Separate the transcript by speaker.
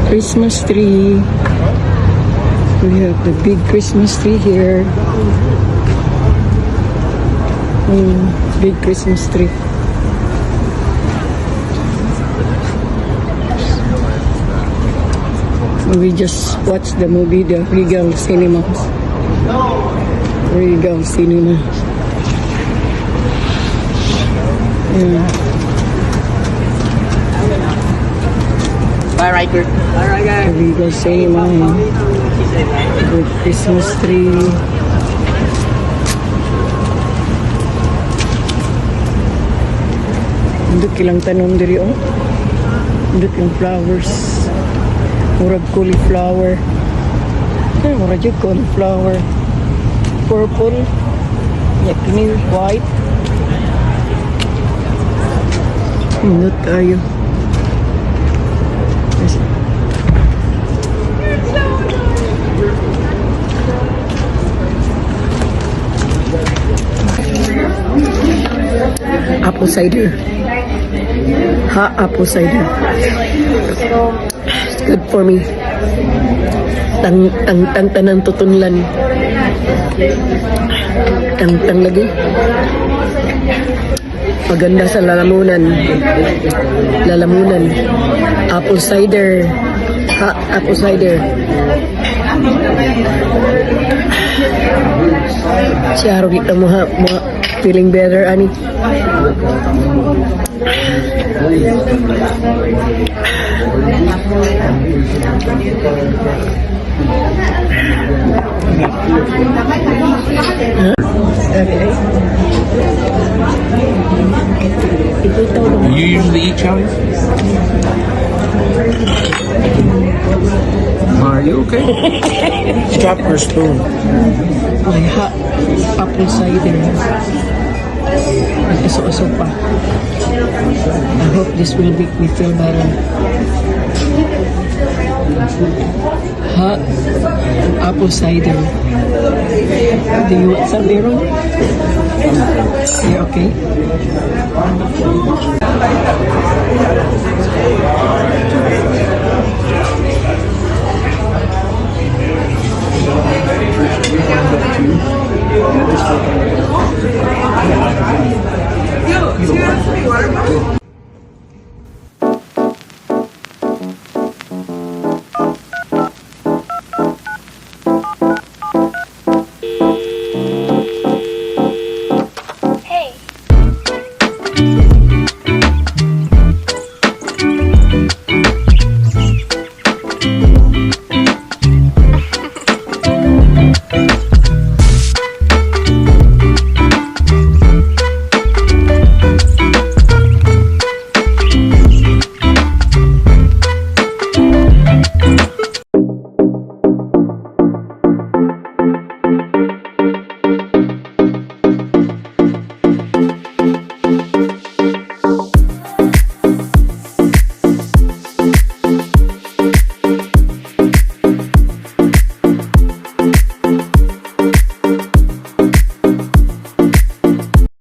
Speaker 1: Christmas tree. We have the big Christmas tree here. Big Christmas tree. We just watched the movie, the Regal Cinema. Regal Cinema. Yeah.
Speaker 2: Bye, Riker. Bye, Riker.
Speaker 1: The Regal Cinema. Good Christmas tree. Nindot kilang tanom diri, oh. Nindot yung flowers. Murag cauliflower. Ay, murag yung cauliflower. Purple. Ya, kini white. Nindot kayo. Yes. Apple cider. Hot apple cider. It's good for me. Tang tang tang tanang tutunlan. Tang tang lagi. Maganda sa lalamunan. Lalamunan. Apple cider. Hot apple cider. Siya araw kita mo ha, mo feeling better ani. Okay.
Speaker 3: Do you usually eat chilies? Are you okay?
Speaker 2: Drop her spoon.
Speaker 1: My hot apple cider. Nag-aso-aso pa. I hope this will make me feel better. Hot apple cider. Do you want some, Aaron? You're okay?